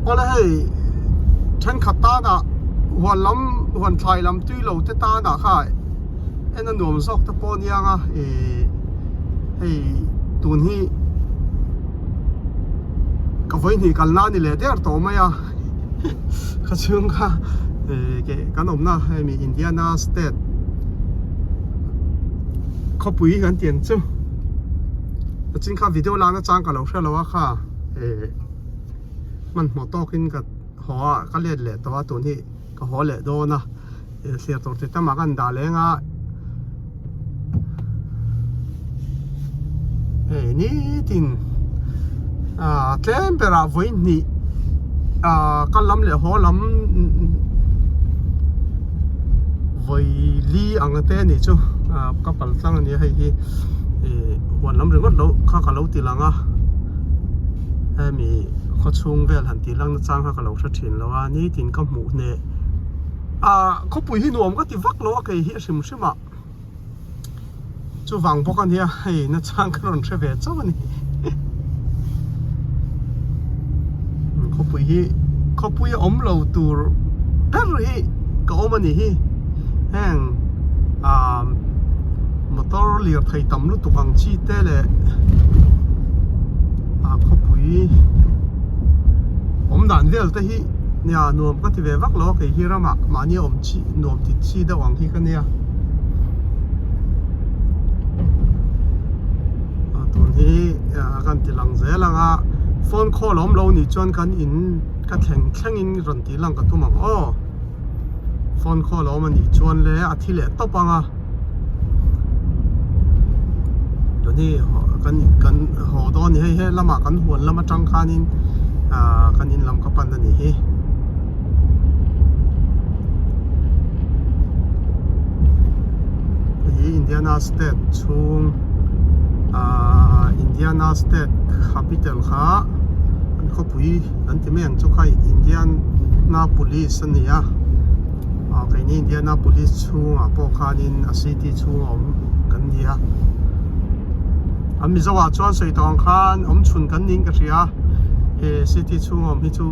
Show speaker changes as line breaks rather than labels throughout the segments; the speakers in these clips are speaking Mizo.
Awle hei thenkhat tana huan lam huan thlai lam tui lo te tana kha en a nuam zawk te pawh aniang a ih hei tun hi ka vawihnih kalna a ni leh der tawh mai a ka chhung kha ih keh kan awmna hemi Indiana state khawpui kan tih ang chu chin kha video lak na chang ka lo hre lo a kha ih hmanhmawh tawkin ka haw a ka let leh tawh a tun hi ka haw leh dawn a ih thlir tur ti tam ah ka han dah leng a hei nitin ah tlem berah vawi hnih ah kal lam leh haw lam vawi li ang te a nih chu ah ka pal tlang a nia hei hi ih huan lam ringawt loh kha ka lo ti lang a. Hemi khawchhung vel han tih lang nachang kha ka lo hre thin lo a, nitin ka hmuh hneh ah khawpui hi nuam ka ti vak lo a kei hi a hrim hrim ah chuvang bawk a nia hei nachang ka rawn hre ve chauh a ni khawpui hi khawpui a awm lo tur ber hi ka awm a ni hi heng ah motor lirthei tam lutuk ang chi te leh ah khawpui awm dan vel te hi nia nuam ka ti ve vak lo a kei hi ramah mahni a awm chi nuam ti chi deuh ang hi ka nia ah tun hi ah kan ti lang zel ang a phone call a awm lo nih chuan kan in ka thleng thleng in rawn tih lang ka tum ang aw. Phone call a awm a nih chuan le a thi leh tawp ang a tuni kan kan haw dawn a ni hei he lamah kan huan lam atang khanin ah kan in lam ka pan a ni hi hei hi Indiana state chhung ah Indiana state capital kha an khawpui an ti mai ang chu kha Indianapolis a ni a ah keini Indianapolis chhungah pawh khanin a city chhunga awm kan ni a an Mizo ah chuan sawi tawh ang khan awm chhun kan niin ka hria he city chhunga awm hi chu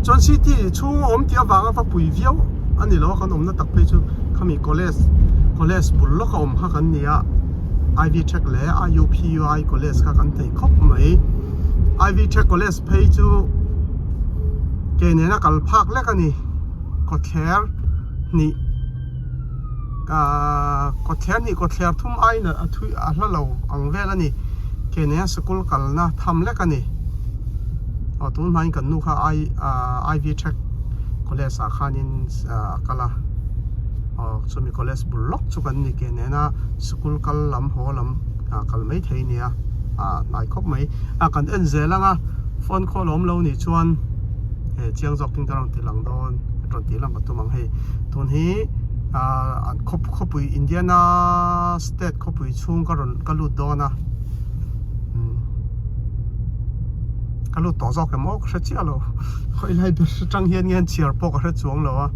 chuan city chhunga awm tih avanga va pui viau a ni lo a kan awmna tak phei chu khami college college bul lawka awm kha kan ni a Ivy Tech leh IUPUI college kha kan thei khawp mai. Ivy Tech College phei chu ke nena kal phak lek a ni kawtthler hnih ahh kawtthler hnih kawtthler thum aiin a thui a hla lo ang vel a ni ke nena sikul kalna tham lek a ni aw tun hmain kan nu kha I ahh Ivy Tech College ah khanin a kal a aw chumi college bul lawk chu kan ni ke nena sikul kal lam haw lam ah kal mai thei a nia ah hnai khawp mai a kan en zel ang a phone call awm lo nih chuan he chiang zawk in ka rawn ti lang dawn rawn tih lang ka tum ang hei tun hi ah an khaw khawpui Indiana state khawpui chhung ka rawn ka lut dawn a umm ka lut tawh zawk em aw ka hre chiah lo khawi lai ber atang hian nge an chhiar pawh ka hre chuang lo a.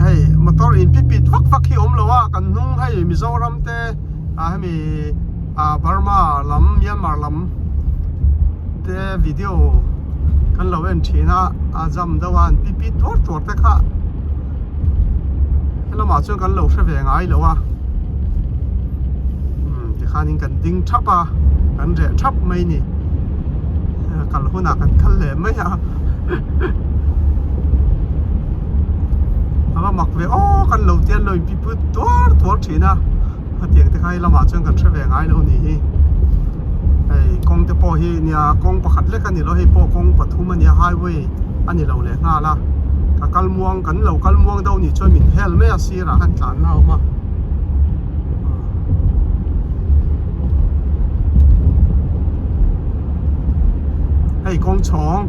Hei motor in pi pit vak vak hi awm lo a kan hnung hei Mizoram te ah hemi ah Burma lam Myanmar lam te video kan lo en thin a a jam deuh a an pi pit tuar tuar te kha helamah chuan kan lo hre ve ngai lo a umm tikhanin kan ding thap a kan reh thap mai a ni. Kal hunah kan kal leh mai a a va mak ve aw kan lo tian lo in pi put tuar tuar thin a hetiang te kha hei lamah chuan kan hre ve ngai lo ni hi hei kawng te pawh hi nia kawng pakhat lek a ni lo hei pawh kawng pathum a nia highway a ni lo leh nghal a ka kal muang kan lo kal muang deuh nih chuan min hel mai a sirah khan tlan na a awm a. Hei kawng chhawng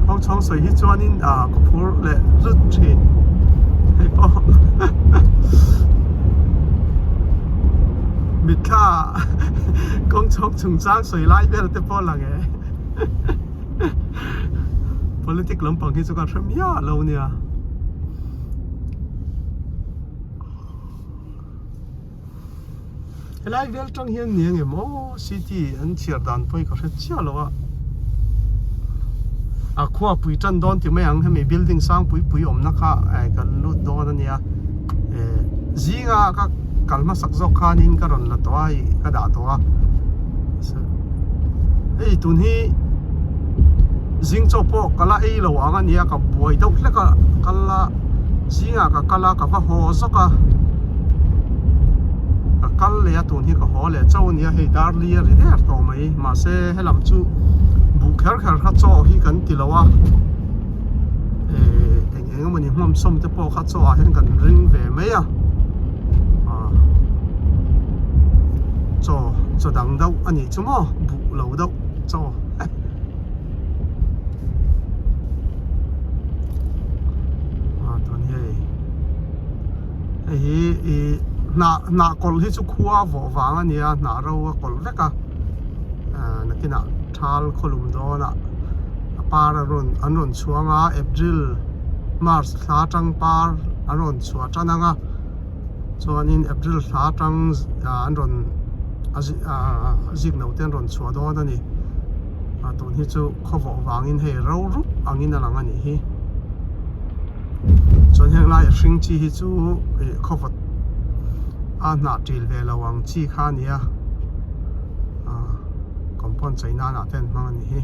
kawng chhawng sawi hi chuanin ah ka phur leh hlut thin hei pawh mitthla kawng chhawng chungchang sawi lai vel te pawh lang e politic lampang hi chu ka hre miah lo nia. Helai vel tang hian ni ang emaw city an chhiar dan pawh hi ka hre chiah lo a. A khua pui tan dawn ti mai ang hemi building sang pui pui awmna kha kan lut dawn a nia. Zinga ka kal hmasak zawk khanin ka rawn la tawh a hei ka dah tawh a. Hei tun hi zing chaw pawh ka la ei lo ang a nia ka buai deuh hlek a kal a zingah ka kal a ka va haw zawk a ka kal leh a tun hi ka haw leh chauh a nia hei dar li a ri der tawh mai mahse helam chu buh kher kher kha chaw hi kan ti lo a eh eng eng emawni hmawm sawm te pawh kha chaw ah hian kan ring ve mai a ah chaw chaw dang deuh a nih chu maw buh lo deuh chaw ah tun hi hei hei hi ih hnah hnah kawlh hi chu khua vawh vang a nia hnah ro a kawlh vek a ah nakinah thal khawlum dawnah a par a rawn an rawn chhuang a April March thla atang par an rawn chhuah tan ang a chuanin April thla atang an rawn a zik no te an rawn chhuah dawn a ni a tun hi chu khawvawh vangin hei ro rup angin a lang a nih hi chuan heng lai a hring chi hi chu ih khawvawt a hnah ṭil ve lo ang chi kha a ni a ah compound chei nan ah te an hmang a nih hi.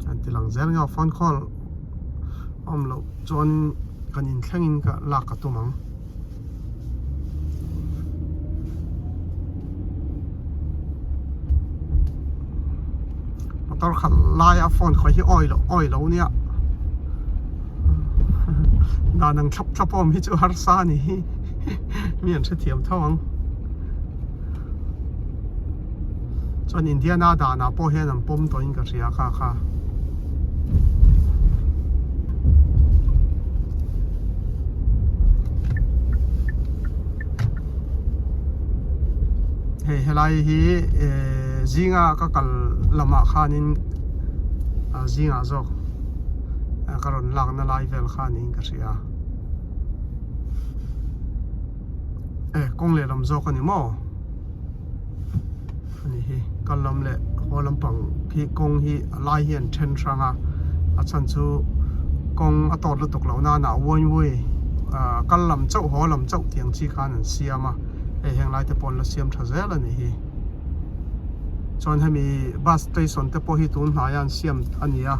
An ti lang zel nge phone call awm loh chuan kan inthleng in ka lak ka tum ang. Motor khalh laia phone khawih hi awi loh awi lo nia dan ang thlap thlap awm hi chu harsa a ni hi mi an hrethiam tho ang. Chuan Indiana danah pawh hian an pawm tawhin ka hria kha kha. Hei helai hi eh zinga ka kal lamah khanin ah zingah zawk ka rawn lakna lai vel kha niin ka hria. Eh kawng leh lam zawk a ni maw a ni hi kal lam leh haw lampang hi kawng hi a lai hi an then hrang a a chhan chu kawng a tawt lutuk loh nana one way ah kal lam chauh haw lam chauh tih ang chi khan an siam a hei heng lai te pawh an la siam tha zel a ni hi chuan hemi bus station te pawh hi tun hnaiah an siam a ni a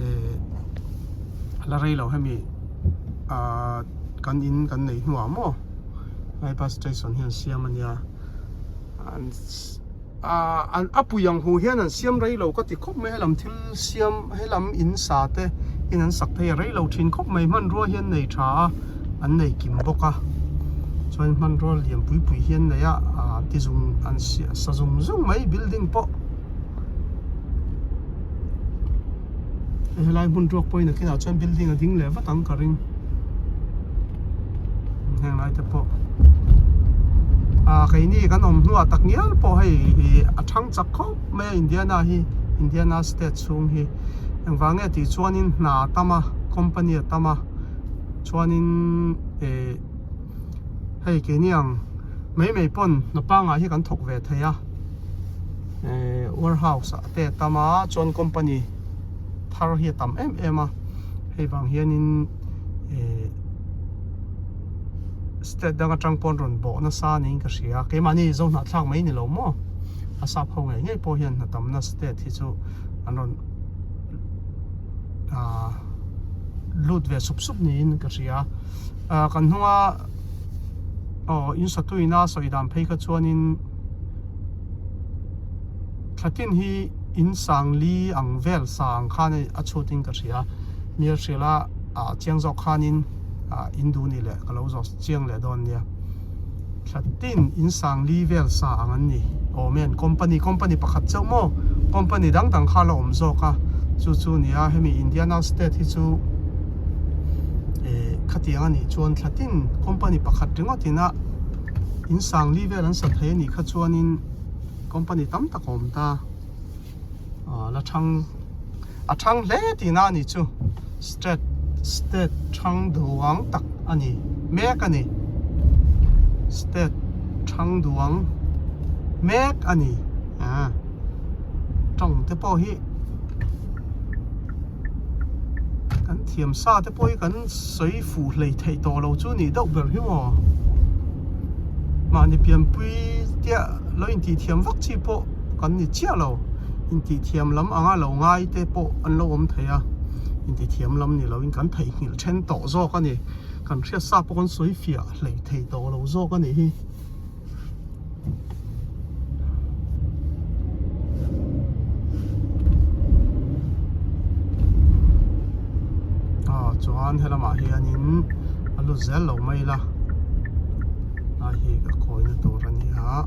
eh la rei lo hemi ah. Kan in kan nei hnuah maw lai bus station hian siam a nia an ah an a pui ang hu hian an siam rei lo ka ti khawp mai helam thil siam helam in sa te in an sak phei a rei lo thin khawp mai hmanrua hian nei tha a an nei kim bawk a chuan hmanrua lian pui pui hian nei a ah ti zum an sa zum zum mai building pawh. Helai hmun ruak pawhin a kinah chuan building a ding leh vat ang ka ring heng lai te pawh ah keini kan awm hnuah tak ngial pawh hei ih a thang chak khawp mai a Indiana hi Indiana state chhung hi engvang nge tih chuanin hna a tam a company a tam a chuanin eh hei keini ang mai mai pawn hna pangngai hi kan thawk ve thei a. eh warehouse ah te a tam a chuan company thar hi a tam em em a hei vang hianin eh state dang atang pawn rawn bawh nasa niin ka hria keimahni zo hnahthlak mai ni lo maw a sap ho ngei ngei pawh hian hna tamna state hi chu an rawn ah lut ve sup sup niin ka hria ah kan hnunga aw in satuina sawi dan phei kha chuanin. Thlatin hi in sang li ang vel sa ang khan a chhut in ka hria hmel hrilh a ah chiang zawk khanin ah in duh ni leh ka lo zawh chiang leh dawn nia thlatin in sang li vel sa ang an ni awm e an company company pakhat chauh maw company dang dang kha la awm zawk a chu chu nia hemi Indiana state hi chu eh khatiang a nih chuan thlatin company pakhat ringawt in a. In sang li vel an sa thei a nih kha chuanin company tam tak a awm ta ah la thang a thang hle tihna a nih chu state state thang duang tak. a ni mek a ni state thang duang mek a ni ah tawng te pawh hi kan thiam sa te pawh hi kan sawi fuh hlei theih tawh lo chu nih deuh ber hi maw mahni pianpui tia lo intih thiam vak chi pawh kan ni chiah lo intih thiam lam anga lo ngai te pawh an lo awm thei a intih thiam lam ni lo in kan theihnghilh then tawh zawk a ni kan hriat sa pawh kan sawi fiah hlei thei tawh lo zawk a nih hi. Aw chuan helamah hianin a lut zel lo mai ila a hi ka kawina tur a ni a.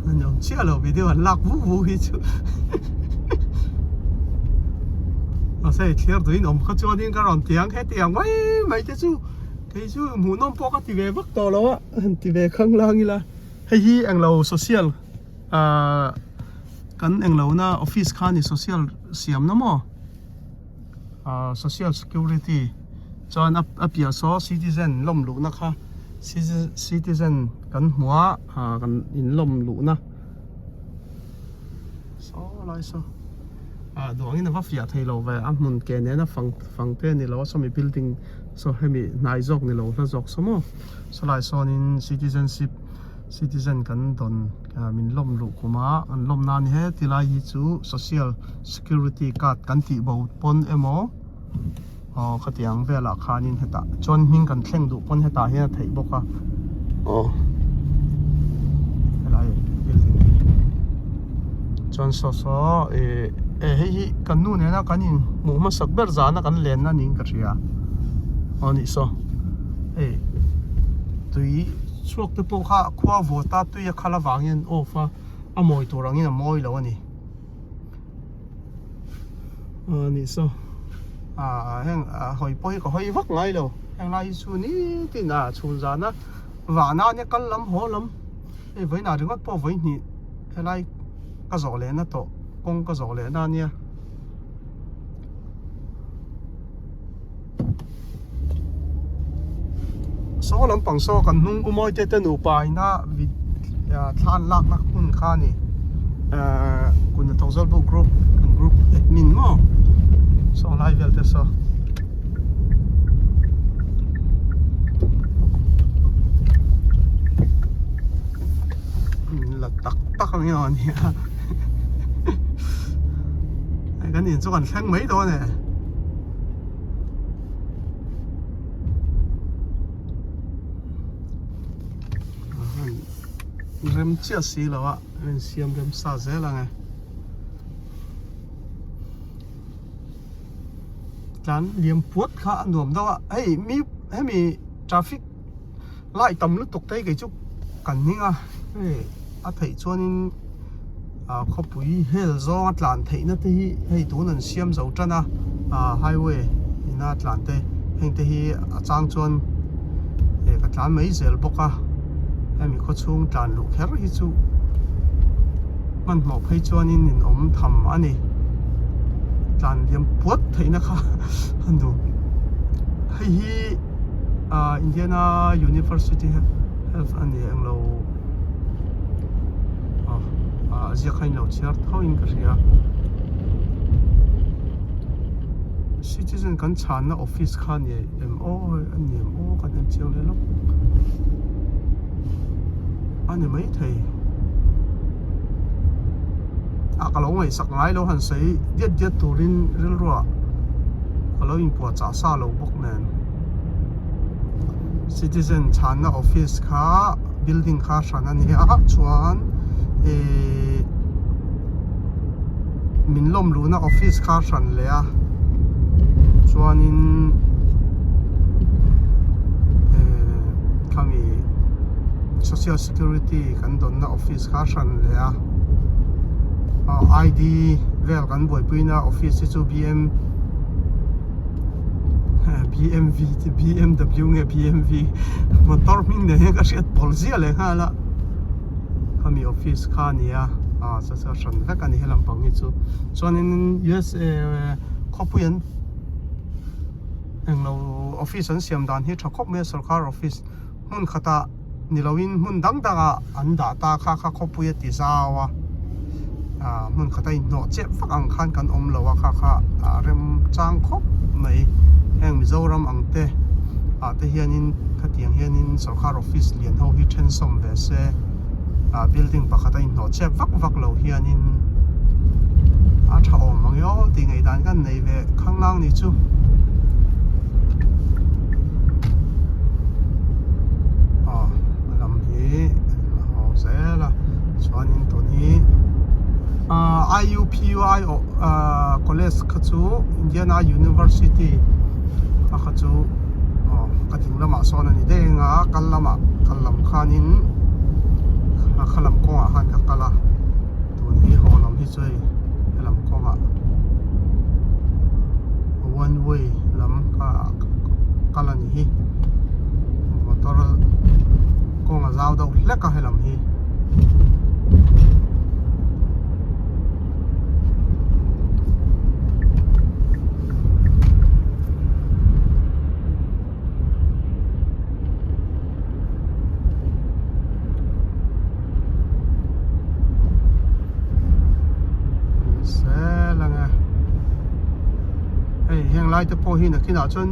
A ni awm chiah lo video an lak vu vu hi chu mahse hei thlir duhin awm kha chuanin ka rawn ti ang hetiang mai mai te chu kei chu hmuhnawm pawh ka ti ve vak tawh lo a han ti ve khang lang ila hei hi englo social ahh kan englo na office kha ni social siamna maw. Ahh social security chuan a piah saw citizen lawm luhna kha citizen kan hmu a ahh kan in lawm luhna saw lai saw ah duh angin a va fiah thei lo ve a hmun ke nena fang fang te a ni lo a sawmi building saw hemi hnai zawk ni lo hla zawk saw maw sawlai sawnin citizenship citizen kan dawn min lawm luh kum a an lawm nan he tilai hi chu social security card kan tih bo pawn emaw aw khatiang velah khanin hetah chuan hming kan thleng duh pawn hetah hian a theih bawk a aw helai building hi chuan saw saw ih eh hei hi kan nu nena kan in hmuh hmasak ber zana kan lenna niin ka hria aw nih saw hei tui chhuak te pawh kha khua vawt a tui a khal avangin an off a a mawi tur angin a mawi lo a ni aw nih saw ah heng ah hawi pawh hi ka hawi vak ngai lo heng lai hi chu nitin ah chhun zana vahna ania kal lam haw lam hei vawiinah ringawt pawh vawi hnih helai ka zawh lehna tawh kawng ka zawh lehna ania. Saw lampang saw kan hnung umawi te te nupa ina thla an lakna hmun kha a ni ehh kun hnathawk zawlbu group kan group admin maw saw lai vel te saw. La tak tak ang emaw ania kan in chu kan thleng mai dawn e. Rem chiah si lo a a insiam rem sa zel ang e. Tlan liam puat kha a nuam deuh a hei mi hemi traffic light tam lutuk te hi kei chu kan hming a hei a theih chuanin ah khawpui hel zawnga tlan theihna te hi hei tun an siam zo tan a ah highway ina tlan te heng te hi a chang chuan eh ka tlan mai zel bawk a hemi khawchhung tlan luh kher hi chu hmanhmawh phei chuanin in awm tham a ni tlan liam puat theihna kha a nuam hei hi. Ah Indiana University Health a ni englo ah ah ziak kha inlo chhiar tho in ka hria citizen kan chhanna office kha a ni em aw a ni em aw kan en chiang leh lawk a ni maithei ah ka lo ngaihsak ngai lo han sawi diat diat turin rilruah ka lo inpuahchah sa lo bawk nen citizen chhanna office kha building kha hran a ni a chuan ihh min lawm luhna office kha hran leh a chuanin ehh khami social security kan dawnna office kha hran leh a aw I_D vel kan buaipuina office hi chu B_M B_M_V chi B_M_W nge B_M_V motor hming nen hian ka hriat pawl ziah leh nghal a khami office kha a ni a. Ah chu chu a hran vek a ni helam pang hi chu chuanin USA khawpui an englo office an siam dan hi tha khawp mai a sorkar office hmun khatah ni loin hmun dang dangah an dah ta kha kha khawpui a ti zau a ah hmun khata inhnawh chiah vak ang khan kan awm lo a kha kha ah remchang khawp mai heng Mizoram ang te ah te hianin khatiang hianin sorkar office lian ho hi then sawm ve se ah building pakhat a inhnawh chiah vak vak lo hianin a tha awm ang emaw tih ngaihdan kan nei ve khanglang ni chu. Aw a lam hi a haw zel a chuanin tun hi ah I_U_P_U_I ah college kha chu Indiana University a kha chu aw ka ding lamah sawn a ni daih ang a kal lamah kal lam khanin a kha lam kawngah khan ka kal a tun hi haw lam hi chu hei helam kawngah one way lam kha kal a ni hi motor kawng a zau deuh hlek a helam hi. Zel ang e hei heng lai te pawh hi nakinah chuan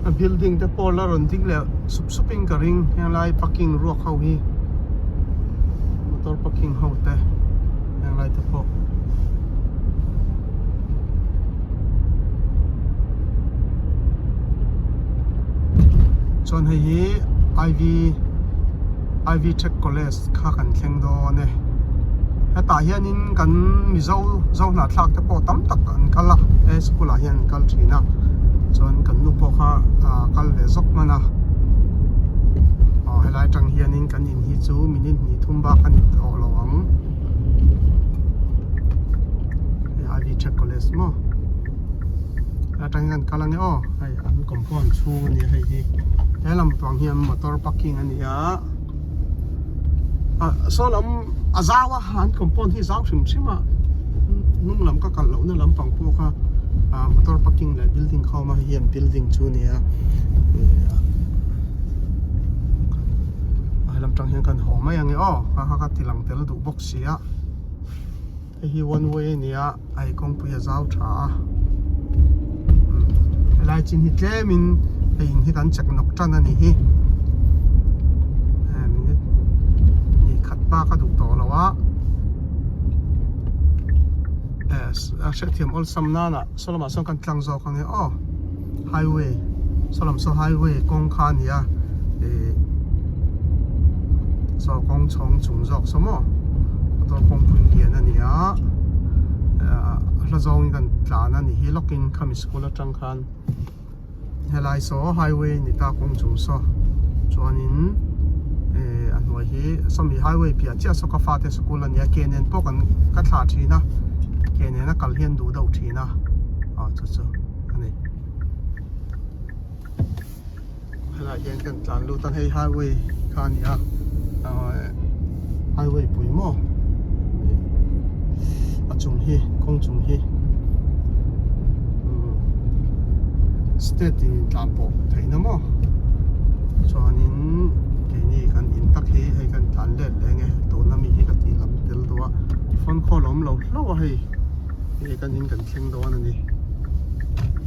a building te pawh la rawn ding leh sup sup in ka ring heng lai parking ruak ho hi motor parking ho te heng lai te pawh. Chuan hei hi IV IV Tech College kha kan thleng dawn e hetah hianin kan Mizo zo hnahthlak te pawh tam tak an kal a he school ah hian an kal thin a chuan kan nu pawh kha ah kal ve zawk hman a aw helai atang hianin kan in hi chu minute hnih thum bak a ni tawh lo ang. Ivy Tech College maw atang hian kal ange aw hei an compound chhung ania hei hi he lam pang hian motor parking ani a ah saw lam a zau a an compound hi zau hrim hrim a hnung lam ka kalh loh na lampang pawh kha ah motor parking leh building kha a awm a hei hian building chu ania a lam tang hian kan haw mai ange aw kha kha ka ti lang tel duh bawk si a. Hei hi one way a ni a a ei kawngpui a zau tha a umm helai chin hi tlemin hei in hi kan check nawk tan a ni hi eh minute hnih khat bak a duh tawh lo a eh a hriatthiam awlsam nana saw lamah sawn kan tlang zawk ang e aw highway saw lam saw highway kawng kha a ni a ih saw kawng chhawng chung zawk saw maw motor kawngpui lian a ni a ah a hla zawngin kan tlan a ni hi lawkin khami school atang khan helai saw highway a ni ta kawng chung saw chuanin eh a hnuai hi sawmi highway piah chiah saw ka fate school a ni a ke nen pawh kan ka thlah thin a ke nena kal hian duh deuh thin a aw chu chu. a ni helaiah hian kan tlan lut a hei highway kha a ni a highway pui maw a chung hi kawng chung hi state in tlan pawh theihna maw chuanin keini kan in tak hi hei kan tlan let leh ang e tuna mi hi ka tih lam tel duh a phone call a awm lo hlauh a hei. Hei kan in kan thleng dawn a ni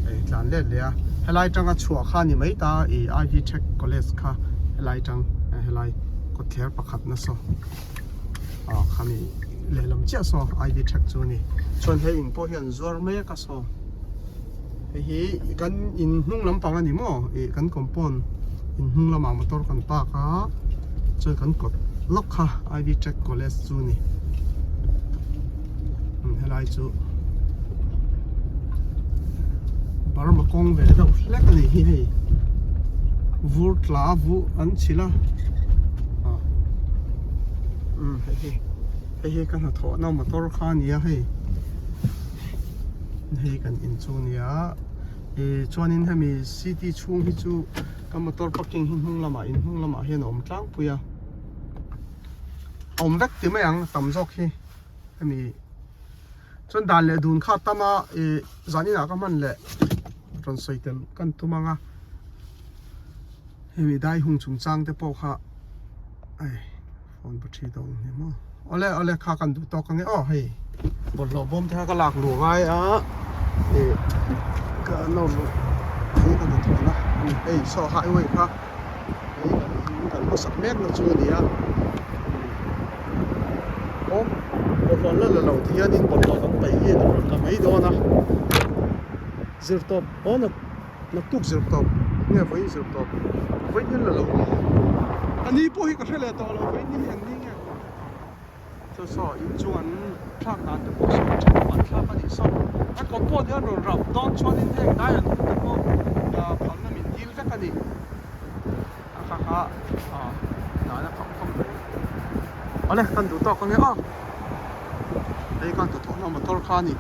hei tlan let leh a helai tanga chhuah kha a ni mai ta ih I V Tech College kha helai tang helai kawtthler pakhat na saw ah khami lehlam chiah saw I V Tech chu a ni chuan hei in pawh hian zuar mek a saw hei hi kan in hnung lampang a ni maw ih kan compound in hnung lamah motor kan park a chuan kan kawt lawk kha I V Tech College chu a ni. Helai chu Burma kawng ve deuh hlek a ni hi hei vur tla vu an chhilh a ah umm hei hi hei hi ka hnathawh na motor kha a ni a hei hei kan in chu a ni a ih chuanin hemi city chhung hi chu ka motor parking hi hnung lamah in hnung lamah hian a awm tlangpui a. Awm vek ti mai ang tam zawk hi. Hemi chuan dan leh dun kha tam a ih zan inah ka hman leh rawn sawi tel kan tum ang a hemi dai hung chungchang te pawh kha ai phone pa thi dawn ni maw awle awle kha kan duh tawk ang e aw hei bawlhhlawh bawm te kha ka lak luh ngai a ih ka nawr luh hi ka hnathawh na hei saw highway kha. Hei kan in kan hmasak mek na chu a ni a aw bawlhhlawh la la lo ti hianin bawlhhlawh kan paih hi a rawn la mai dawn a zir tawp aw nak naktuk zir tawp nge vawiin zir tawp vawiin hian la lo ni a ni pawh hi ka hre leh tawh lo vawiin ni hi eng ni nge. Saw saw in chung an thlak dan te pawh saw tha an thlak a nih saw a compound hian rawn rap dawn chuanin heng dai an hmuh te pawh phalna min dil vek a ni a kha kha ah dan a kham kham mai awle kan duh tawk ange aw hei khan hnathawhna motor kha a ni.